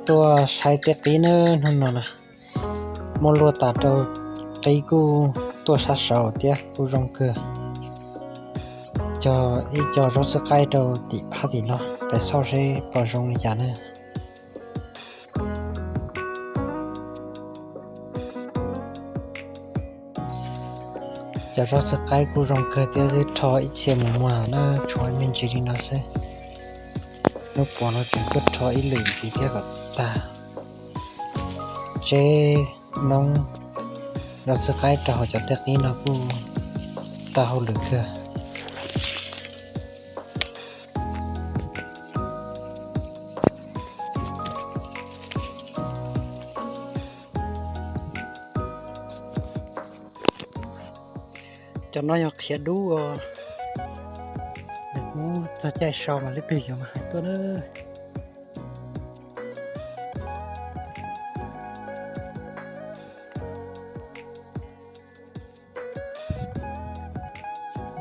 Tuaj saib tej qib na, hnub no na, muaj luaj tas rau, qib kuj tuaj sab saud thiab kuj zoo kawg. Cog ib co zaub txhwb qaib rau tim phab tim no, peb xauj seb puas zoo li cas na. Cov zaub txhwb qaib kuj zoo kawg thiab, twb rho ib txhia mus muag na, tshuav me ntsis li no xwb. Hnub puas no tseem tuaj rho ib lwm ntxiv thiab kom tag. Tseb noob zaub txhwb qaib rau hauv cov tej qib no kuj tau hauj lwm kawg. Cov no yog qhiav dub os. Hnub txog caij so mas leej twg yuav mas hais tuaj na.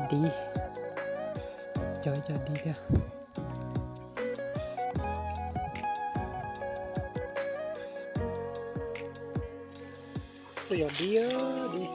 Dib, cog ib co dib thiab. Tuaj yog dib, dib.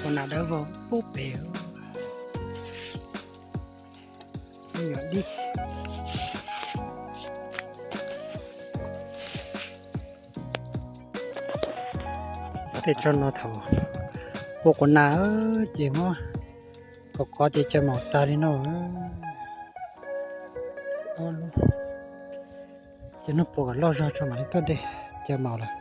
Ua nas dawb vog pub pem. Tej tsob no thaum ua quas nas ces muab kov kov ces cov maum tag li no. Ces hnub puas kom loj zog tso mam li tuaj de cov maum lawm.